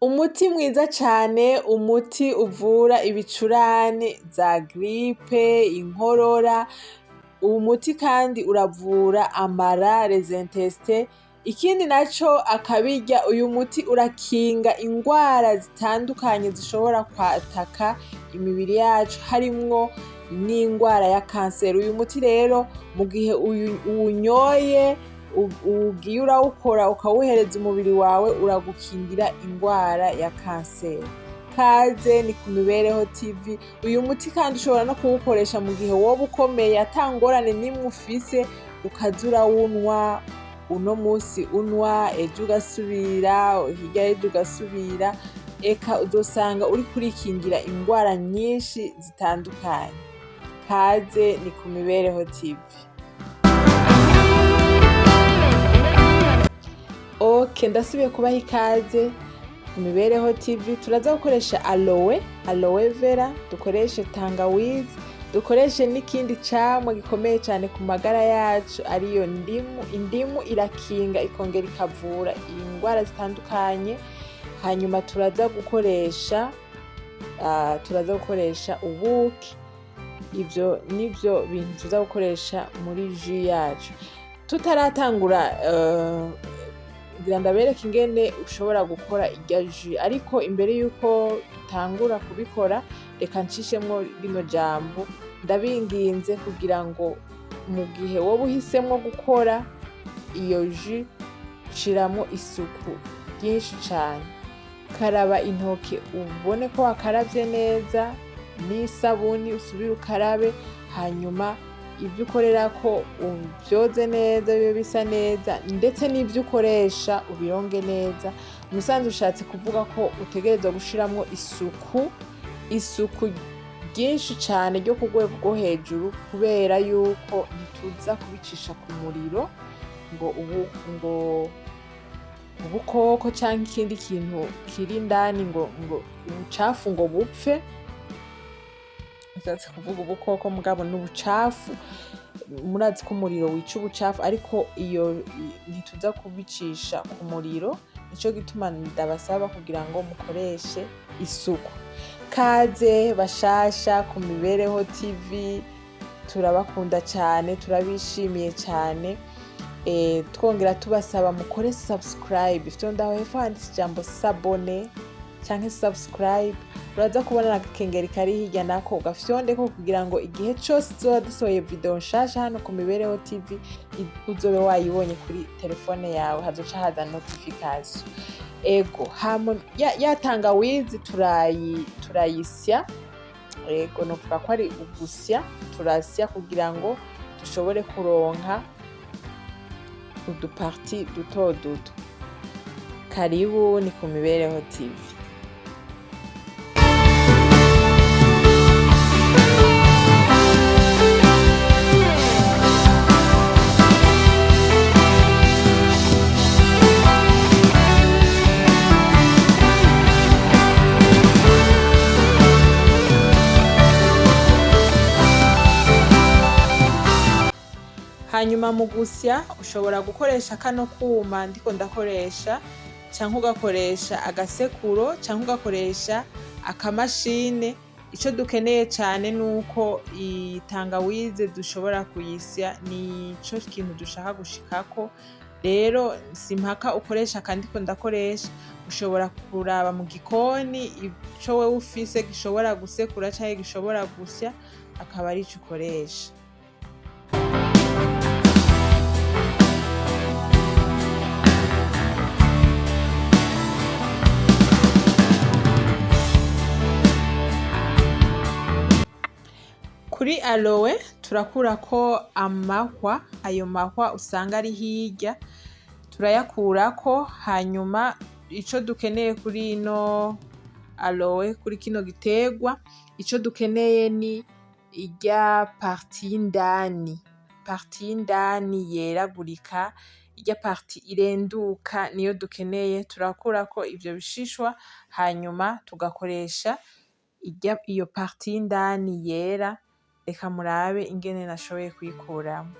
Umuti mwiza cane, umuti uvura ibicurane, za grippe, inkorora. Uwu muti kandi uravura amara, les intestins. Ikindi naco akabirya, uyu muti urakinga ingwara zitandukanye zishobora kwataka imibiri yacu, harimwo n'ingwara ya kanseri. Uyu muti rero mu gihe uwunyoye, ugiye urawukora ukawuhereza umubiri wawe, uragukingira ingwara ya kanseri. Kaze ni ku Mibereho TV. Uyu muti kandi ushobora no kuwukoresha mu gihe woba ukomeye ata ngorane nimwe ufise, ukaza urawunwa uno musi unwa, ejo ugasubira, hirya y'ejo ugasubira, eka uzosanga uriko urikingira ingwara nyinshi zitandukanye. Kaze ni ku Mibereho TV. Ok, ndasubiye kubaha ikaze ku Mibereho TV. Turaza gukoresha aloe, aloe vera, dukoreshe tangawizi, dukoreshe n'ikindi camwa gikomeye cane ku magara yacu ariyo ndimu. Indimu irakinga ikongera ikavura ingwara zitandukanye. Hanyuma turaza gukoresha ubuki. Ivyo nivyo bintu tuza gukoresha muri jus yacu. Tutaratangura, ngira ndabereke ingene ushobora gukora irya jus, ariko imbere yuko dutangura kubikora, reka ncishemwo rino jambo. Ndabinginze kugira ngo mu gihe woba uhisemwo gukora iyo jus, shiramwo isuku ryinshi cane. Karaba intoke ubone ko wakaravye neza n'isabuni, usubire ukarabe, hanyuma ivyo ukorerako uvyoze neza bibe bisa neza, ndetse n'ivyo ukoresha ubironge neza. Musanze ushatse kuvuga ko utegerezwa gushiramwo isuku, isuku ryinshi cane ryo ku rwego rwo hejuru, kubera yuko ntituza kubicisha ku muriro ngo ubu ngo ubukoko canke ikindi kintu kiri indani ngo ubucafu ngo bupfe. Nshatse kuvuga ubukoko mugabo n'ubucafu. Murazi ko umuriro wica ubucafu, ariko iyo ntituza kubicisha ku muriro, nico gituma ndabasaba kugira ngo mukoreshe isuku. Kaze bashasha ku Mibereho TV, turabakunda cane, turabishimiye cane. Twongera tubasaba mukore subscribe. Fyonda aho hepfo handitse ijambo s'abonner canke subscribe, uraza kubona agakengeri kari hirya, nako ugafyondeko kugira ngo igihe cose tuzoba dusohoye video nshasha hano ku Mibereho TV uzobe wayibonye kuri telefone yawe, hazoca haza notification. Ego, hama ya tangawizi turayisya. Ego, novuga ko ari ugusya, turasya kugira ngo dushobore kuronka uduparti duto duto. Karibu ni ku Mibereho TV. Hanyuma mu gusya ushobora gukoresha kano kuma ndiko ndakoresha, canke ugakoresha agasekuro, canke ugakoresha akamashine. Ico dukeneye cane nuko iyi tangawize dushobora kuyisya, nico kintu dushaka gushikako. Rero simpaka ukoresha aka ndiko ndakoresha, ushobora kuraba mu gikoni ico wewe ufise gishobora gusekura canke gishobora gusya, akaba arico ukoresha. Kuri aloe turakurako amahwa, ayo mahwa usanga ari hirya turayakurako. Hanyuma ico dukeneye kuri ino aloe, kuri kino giterwa, ico dukeneye ni irya partie y'indani, partie y'indani yeragurika, irya partie irenduka niyo dukeneye. Turakurako ivyo bishishwa, hanyuma tugakoresha iyo partie y'indani yera. Reka murabe ingene nashoboye kuyikuramwo.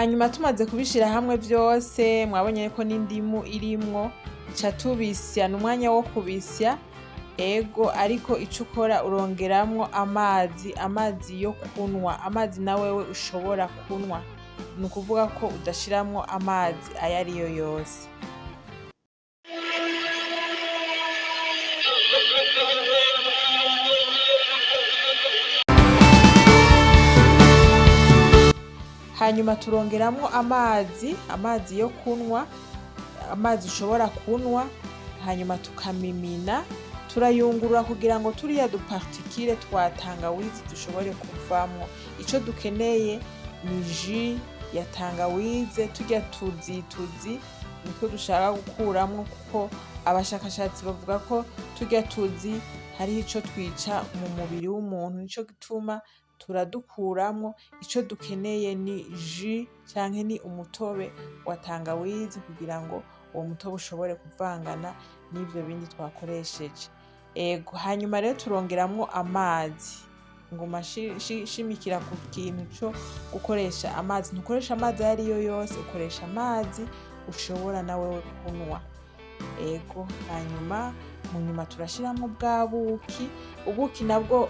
Hanyuma tumaze kubishira hamwe vyose, mwabonye ko n'indimu irimwo, ca tubisya. Ni umwanya wo kubisya, ego, ariko ico ukora urongeramwo amazi, amazi yo kunwa, amazi na wewe ushobora kunwa. Ni ukuvuga ko udashiramwo amazi ayariyo yose. Hanyuma turongeramwo amazi, amazi yo kunwa, amazi ushobora kunwa, hanyuma tukamimina, turayungurura kugira ngo turiya dupartikire twa tangawizi dushobore kuvamwo. Ico dukeneye ni jus ya tangawize, turya tuzituzi nitwo dushaka gukuramwo, kuko abashakashatsi bavuga ko turya tuzi hariho ico twica mu mubiri w'umuntu, nico gituma turadukuramwo. Ico dukeneye ni jus canke ni umutobe wa tangawizi kugira ngo uwo mutobe ushobore kuvangana n'ivyo bindi twakoresheje. Ego, hanyuma rero turongeramwo amazi. Nguma shimikira ku kintu co gukoresha amazi. Ntukoresha amazi ayariyo yose, ukoresha amazi ushobora na wewe kunwa. Ego, hanyuma mu nyuma turashiramwo bwa buki. Ubuki nabwo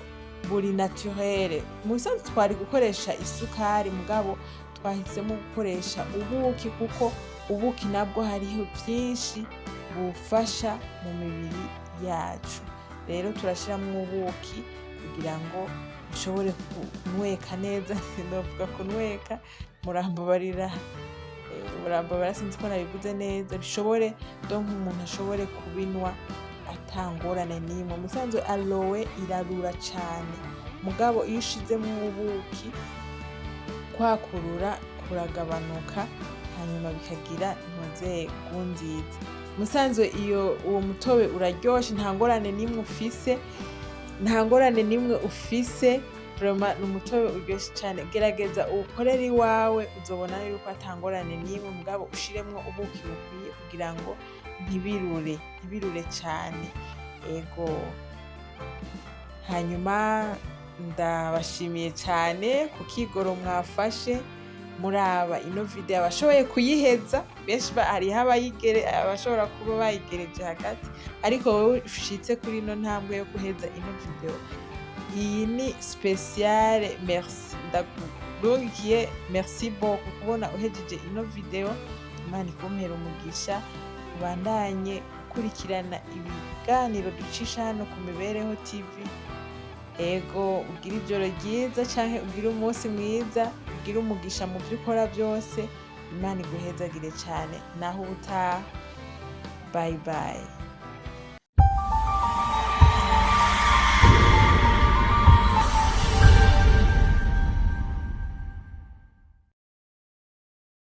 buri naturere. Mu bisanzwe twari gukoresha isukari, mugabo twahisemo gukoresha ubuki kuko ubuki nabwo hariho vyinshi bufasha mu mibiri yacu. Rero turashiramwo ubuki kugira ngo bushobore kunyweka neza. Sinovuga kunyweka, murambabarira, murambabarira, sinzi ko nabivuze neza. Bishobore donc umuntu ashobore kubinwa ata ngorane n'imwe. Mu bisanzwe aloe irarura cane, mugabo iyo ushizemwo ubuki kwakurura kuragabanuka, hanyuma bikagira ntozegu nziza. Musanzwe iyo uwo mutobe uraryoshe, nta ngorane n'imwe ufise, nta ngorane n'imwe ufise. Vraiment ni umutobe uryoshe cane. Gerageza uwukorere iwawe, uzobona yuko ata ngorane n'imwe, mugabo ushiremwo ubuki bukwiye kugira ngo ntibirure, ntibirure cane. Ego, hanyuma ndabashimiye cane ku kigoro mwafashe muraba ino video. Abashoboye kuyiheza benshi, hariho abayigere, abashobora kuba bayigereje hagati, ariko wowe ushitse kuri ino ntambwe yo guheza ino video, iyi ni spéciale merci. Ndakurungikiye merci beaucoup kubona uhejeje ino video. Imana ikumpera umugisha, ubandanye ukurikirana ibiganiro ducisha hano ku Mibereho TV. Ego, ugire ijoro ryiza canke ugire umunsi mwiza, ugire umugisha mu vyo ukora vyose. Imana iguhezagire cane. Naho ubutaha, bye bye.